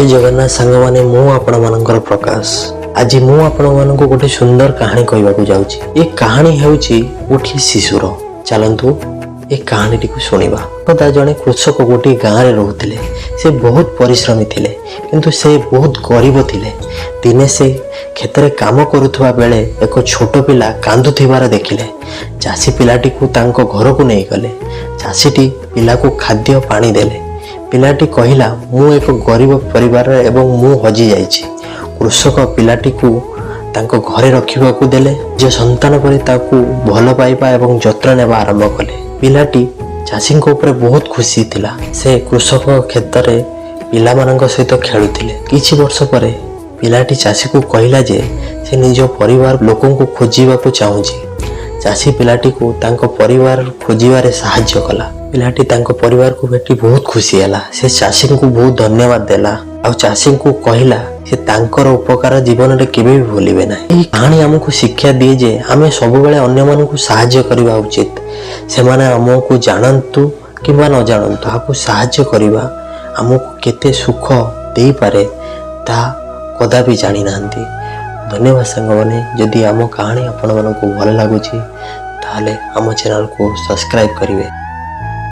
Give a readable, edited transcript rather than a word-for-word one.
ଜୟ ଜଗନ୍ନାଥ ସାଙ୍ଗମାନେ, ମୁଁ ଆପଣମାନଙ୍କର ପ୍ରକାଶ। ଆଜି ମୁଁ ଆପଣମାନଙ୍କୁ ଗୋଟେ ସୁନ୍ଦର କାହାଣୀ କହିବାକୁ ଯାଉଛି। ଏ କାହାଣୀ ହେଉଛି ଗୋଟିଏ ଶିଶୁର। ଚାଲନ୍ତୁ, ଏ କାହାଣୀଟିକୁ ଶୁଣିବା। ଏକଦା ଜଣେ କୃଷକ ଗୋଟିଏ ଗାଁରେ ରହୁଥିଲେ। ସେ ବହୁତ ପରିଶ୍ରମୀ ଥିଲେ, କିନ୍ତୁ ସେ ବହୁତ ଗରିବ ଥିଲେ। ଦିନେ ସେ କ୍ଷେତରେ କାମ କରୁଥିବା ବେଳେ ଏକ ଛୋଟ ପିଲା କାନ୍ଦୁଥିବାର ଦେଖିଲେ। ଚାଷୀ ପିଲାଟିକୁ ତାଙ୍କ ଘରକୁ ନେଇଗଲେ। ଚାଷୀଟି ପିଲାକୁ ଖାଦ୍ୟ ପାଣି ଦେଲେ। ପିଲାଟି କହିଲା, "ମୁଁ ଏକ ଗରିବ ପରିବାରର ଏବଂ ମୁଁ ହଜିଯାଇଛି।" କୃଷକ ପିଲାଟିକୁ ତାଙ୍କ ଘରେ ରଖିବାକୁ ଦେଲେ। ନିଜ ସନ୍ତାନ ପରି ତାକୁ ଭଲ ପାଇବା ଏବଂ ଯତ୍ନ ନେବା ଆରମ୍ଭ କଲେ। ପିଲାଟି ଚାଷୀଙ୍କ ଉପରେ ବହୁତ ଖୁସି ଥିଲା। ସେ କୃଷକ କ୍ଷେତରେ ପିଲାମାନଙ୍କ ସହିତ ଖେଳୁଥିଲେ। କିଛି ବର୍ଷ ପରେ ପିଲାଟି ଚାଷୀକୁ କହିଲା ଯେ ସେ ନିଜ ପରିବାର ଲୋକଙ୍କୁ ଖୋଜିବାକୁ ଚାହୁଁଛି। ଚାଷୀ ପିଲାଟିକୁ ତାଙ୍କ ପରିବାର ଖୋଜିବାରେ ସାହାଯ୍ୟ କଲା। ପିଲାଟି ତାଙ୍କ ପରିବାରକୁ ଭେଟି ବହୁତ ଖୁସି ହେଲା। ସେ ଚାଷୀଙ୍କୁ ବହୁତ ଧନ୍ୟବାଦ ଦେଲା ଆଉ ଚାଷୀଙ୍କୁ କହିଲା, ସେ ତାଙ୍କର ଉପକାର ଜୀବନରେ କେବେ ବି ଭୁଲିବେ ନାହିଁ। ଏହି କାହାଣୀ ଆମକୁ ଶିକ୍ଷା ଦିଏ ଯେ ଆମେ ସବୁବେଳେ ଅନ୍ୟମାନଙ୍କୁ ସାହାଯ୍ୟ କରିବା ଉଚିତ। ସେମାନେ ଆମକୁ ଜାଣନ୍ତୁ କିମ୍ବା ନ ଜାଣନ୍ତୁ, ତାହାକୁ ସାହାଯ୍ୟ କରିବା ଆମକୁ କେତେ ସୁଖ ଦେଇପାରେ, ତାହା କଦାପି ଜାଣିନାହାନ୍ତି। ଧନ୍ୟବାଦ ସାଙ୍ଗମାନେ। ଯଦି ଆମ କାହାଣୀ ଆପଣମାନଙ୍କୁ ଭଲ ଲାଗୁଛି, ତାହେଲେ ଆମ ଚ୍ୟାନେଲକୁ ସବସ୍କ୍ରାଇବ୍ କରିବେ।